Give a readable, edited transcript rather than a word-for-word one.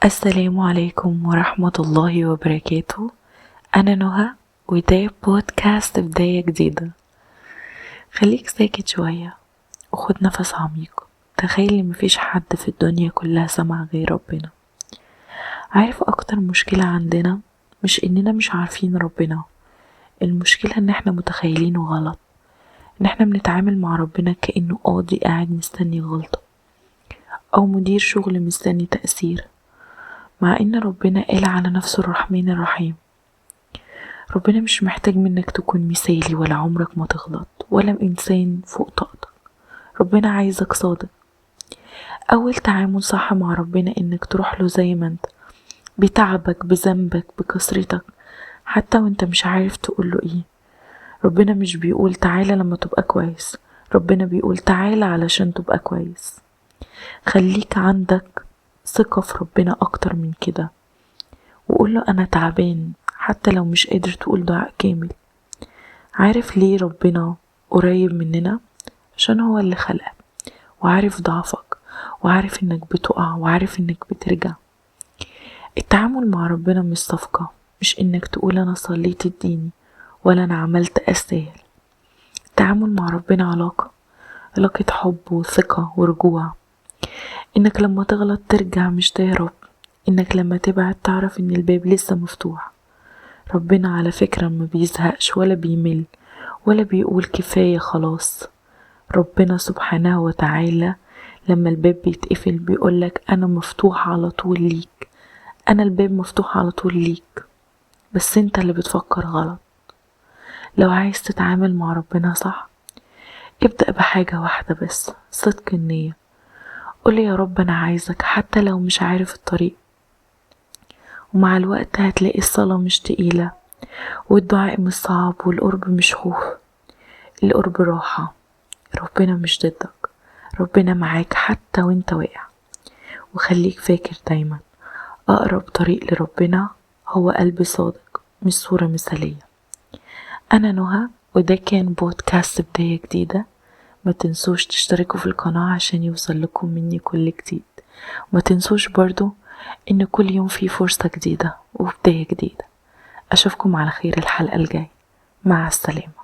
السلام عليكم ورحمة الله وبركاته. أنا نهى وده بودكاست بداية جديدة. خليك ساكت شوية وخد نفس عميق. تخيل إن مفيش حد في الدنيا كلها سمع غير ربنا. عارف أكتر مشكلة عندنا مش إننا مش عارفين ربنا، المشكلة إن احنا متخيلينه غلط، إن احنا بنتعامل مع ربنا كأنه قاضي قاعد مستني غلطة أو مدير شغل مستني تأثير، مع إن ربنا قال على نفسه الرحمن الرحيم. ربنا مش محتاج منك تكون مثالي ولا عمرك ما تغلط ولا إنسان فوق طاقتك. ربنا عايزك صادق. أول تعامل صح مع ربنا إنك تروح له زي ما أنت، بتعبك، بذنبك، بكسرتك، حتى وانت مش عارف تقوله ايه. ربنا مش بيقول تعالى لما تبقى كويس، ربنا بيقول تعالى علشان تبقى كويس. خليك عندك ثقة في ربنا أكتر من كده، وقوله أنا تعبان حتى لو مش قادر تقول دعاء كامل. عارف ليه ربنا قريب مننا؟ عشان هو اللي خلقك، وعارف ضعفك، وعارف انك بتقع، وعارف انك بترجع. التعامل مع ربنا مش صفقة، مش انك تقول انا صليت الديني ولا انا عملت استاهل. التعامل مع ربنا علاقة، علاقة حب وثقة ورجوع. انك لما تغلط ترجع مش تهرب، انك لما تبعد تعرف ان الباب لسه مفتوح. ربنا على فكرة ما بيزهقش ولا بيمل ولا بيقول كفاية خلاص. ربنا سبحانه وتعالى لما الباب بيتقفل بيقولك انا مفتوح على طول ليك، انا الباب مفتوح على طول ليك، بس انت اللي بتفكر غلط. لو عايز تتعامل مع ربنا صح ابدأ بحاجة واحدة بس، صدق النية. قولي يا رب انا عايزك حتى لو مش عارف الطريق. ومع الوقت هتلاقي الصلاة مش تقيلة، والدعاء مش صعب، والقرب مش خوف. القرب راحة. ربنا مش ضدك، ربنا معاك حتى وانت واقع. وخليك فاكر دايما أقرب طريق لربنا هو قلب صادق، مش صورة مثالية. أنا نهى وده كان بودكاست بداية جديدة. ما تنسوش تشتركوا في القناة عشان يوصل لكم مني كل جديد. وما تنسوش برضو إن كل يوم في فرصة جديدة وبداية جديدة. أشوفكم على خير الحلقة الجاية. مع السلامة.